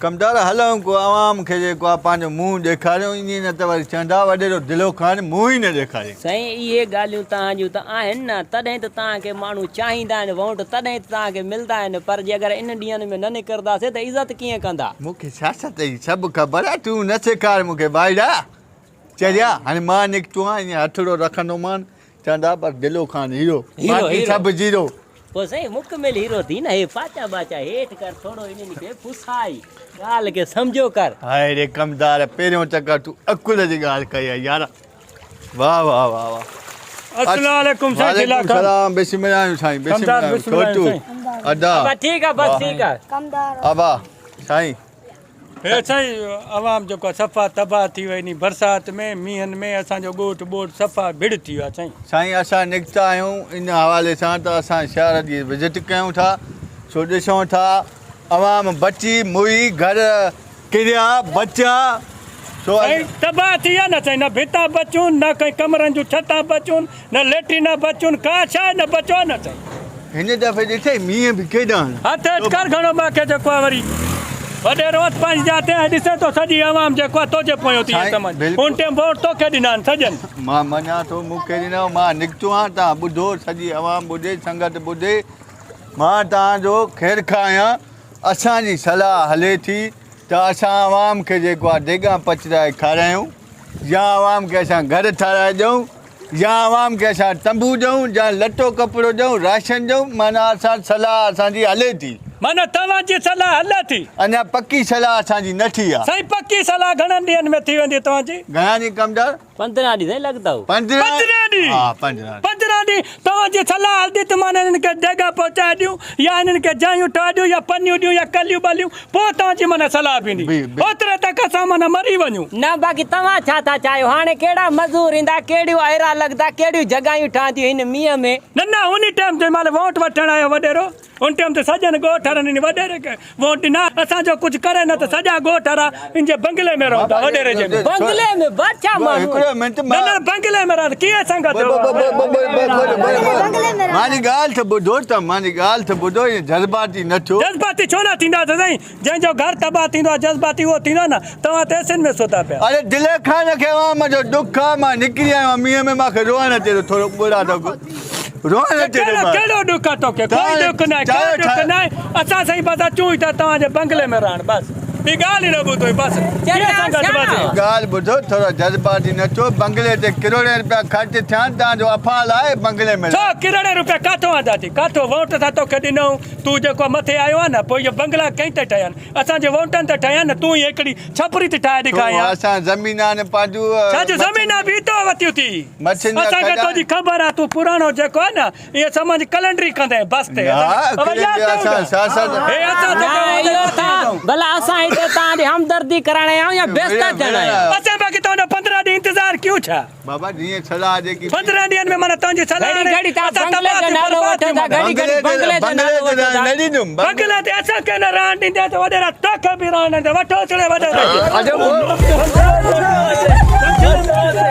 ڪمدار هلون ڪو عوام کي جيڪو آ پنهنجو منهن ڏيکاريون ائين نه ته وري چوندا وڏيرو دلو خان منهن ئي نه ڏيکاري. سائين اهي ڳالهيون توهان جون ته آهن نه تڏهن ته توهان کي ماڻهو چاهيندا آهن وونٽ تڏهن ته توهان کي ملدا آهن پر جي اگر ان ڏينهن ۾ نه نڪرداسي ته عزت ڪيئن ڪندا. مون کي سياست جي سڀ خبر آ تون نه سيکار مون کي ڀائڙا چريا هاڻي مان نڪتو آهيان ائين هٿڙو رکندومان چوندا پر دلو خان هيرو باقي سڀ زيرو. پوء سائين مڪمل هيرو ٿي نه هي پاچا ٻاچا هيٺ ڪر ٿورو انهن کي پسائي ڳالهه کي سمجهو ڪر. هاء ري ڪمدار پهريون چڪر تون عقل جي ڳالهه ڪئي آهي يار واه واه واه واه. السلام عليڪم سائين وعليڪم السلام بسم الله سائين بسم الله ڇوٽو ادا ابا ٺيڪ آ بس ٺيڪ آ ابا سائين. هي سائين عوام جيڪو آ صفا تباهه ٿي وئي انهي برسات ۾ مينهن ۾ اسان جو ڳوٺ ٻوٺ صفا ڀڙ ٿي ويو آ سائين. سائين اسان نڪتا آهيون ان حوالي سان ته اسان شهر جي وزٽ ڪيون ٿا سو ڏسون ٿا عوام بچي موئي گهر ڪريا بچيا سو سائين تباهه ٿي ويا نه سائين نه ڀتا بچون نه ڪنهن ڪمرن جون ڇتان بچون نه ليٽرينا بچون ڪا شيء نه بچو آ نه سائين. هن دفعي ڏٺئي مينهن به ڪيڏا آهن. هٿ هيٺ ڪر گهڻو باقي جيڪو آ وري وڏيرو اٿ پنهنجي جاء تي ۽ ڏسين ٿو سڄي عوام جيڪو آ توجي پويون ٿي سائين سمجهه بلڪل. ان ٽيم ووٽ توکي ڏنا آهن سڄن. مان مڃان ٿو مون کي ڏنا مان نڪتو آهيان توهان ٻڌو سڄي عوام ٻڌي سنگت ٻڌي مان توهان جو خير خواهه آهيان اسان جي صلاح هلي ٿي ته اسان عوام کي جيڪو آ ديڳان پچرائي کارايون يا عوام کي اسان گهر ٺاهرائي ڏيون يا عوام کي اسان تنبو ڏيون يا لٽو ڪپڙو ڏيون راشن ڏيون معنيٰ اسان صلاح اسان جي هلي ٿي. معنيٰ توهان جي صلاح هلي ٿي. اڃا پڪي صلاح اسان جي نه ٿي آ. سائين پڪي صلاح گهڻن ڏينهن ۾ ٿي ويندي توهان جي؟ گهڻا ڏينهن ڪمدار؟ 15 ڏينهن سائين لڳندو. 15 ڏينهن؟ ها 15 15 ڏينهن توهان جي صلاح هلندي ته معنيٰ انهن کي ديڳا پهچائي ڏيون يا انهن کي جايون ٺاهي ڏيون يا پنيون ڏيون يا ڪليون ٻليون پوء توهان جي معنيٰ صلاح بيهندي. اوتري تڪ اسان معنيٰ مري وڃون. نه باقي توهان ڇا ٿا چاهيو هاڻي ڪهڙا مزور ايندا ڪهڙيون اهرا لڳندا ڪهڙيون جڳهيون ٺهنديون هن مينهن ۾. نه نه انهي ٽيم جنهن مهل ووٽ وٺڻ آيو وڏيرو ان ٽيم تي سڄن ڳوٺ وارن انهي وڏيري کي ووٽ ڏنا اسان جو ڪجهه ڪري نه ته سڄا ڳوٺ وارا ان جي بنگلي ۾ رهندا وڏيري جي ۾. بنگلي ۾ بادشاهه ماڻهو. هڪڙو منٽ نه نه بنگلي ۾ رهندا ڪيئن سنگت مانجي ڳالهه ته ٻڌو ته مانجي ڳالهه ته ٻڌو ائين جذباتي نه ٿيو. جذباتي ڇو نه ٿينداسين سائين جنهن جو گهر تباهه ٿيندو آهي جذباتي اهو ٿيندو آهي نه توهان ته ايسين ۾ ستا پيا. اڙي دلي خان کي عوام جو ڏک آ مان نڪري آيو آهيان مينهن ۾ مان کي روئڻ اچي ٿو ٿورو ڳوڙها ٿو روئڻ اچي ٿو ڪهڙو ڪهڙو ڏک آ توکي ڪوئي ڏک ناهي ڪو ڏک ناهي اسان سائين بس اچون ئي ٿا توهان جي بنگلي ۾ رهڻ بس ٻي ڳالهه ئي نه ٻڌو بس ڪيئن سنگت بس. ڳالهه ٻڌو ٿورو جذباتي نه ٿيو بنگلي تي ڪروڙين رپيا خرچ ٿيا آهن توهان جو افعال آهي بنگلي ۾ ڇو ڪروڙين رپيا ڪاٿو آندا ٿي ڪاٿو ووٽ ٿا توکي ڏنئون تون جيڪو مٿي آيو آهين نه پوء اهي بنگلا ڪنهن تي ٺهيا آهن؟ اسان جي وونٽن تي ٺهيا آهن نه تون ئي هڪڙي ڇپري ٿي ٺاهي ڏيکارين ها. اسان زمينان پنهنجون. ڇا جو زمينان به تو وتيون ٿي. مڇين جا اسان کي کڏا. تنهنجي خبر آهي تون پراڻو جيڪو آهي نه ائين سمجهه ڪلينڊري ڪندين بس تي. نه ڪلينڊري اسان سياست. هي اسان توکي نه اهو ٿا ڀلا اسان هتي توهان جي همدردي ڪرائڻ آيا آهيون يا بيستر ٿيڻ آيا آهيون. اسان باقي توهان جو 15 ڏينهن انتظار ڪيون ڇا؟ بابا جيئن صلاح جيڪي 15 ڏينهن ۾ معنيٰ تنهنجي صلاح گهڙي هاڻي گهڙي توهان اسان بنگلي تباهه جو ٿي نالو برباد وٺو ٿي ٿا معنيٰ. گهڙي گهڙي بنگلي جو نالو وٺو ٿا. نه ڏيندم بنگلي تي اسان کي نه رهڻ ڏيندين ته وڏيرا توکي به رهڻ نه ڏيندا وٺو ڇڙي وڏيري کي.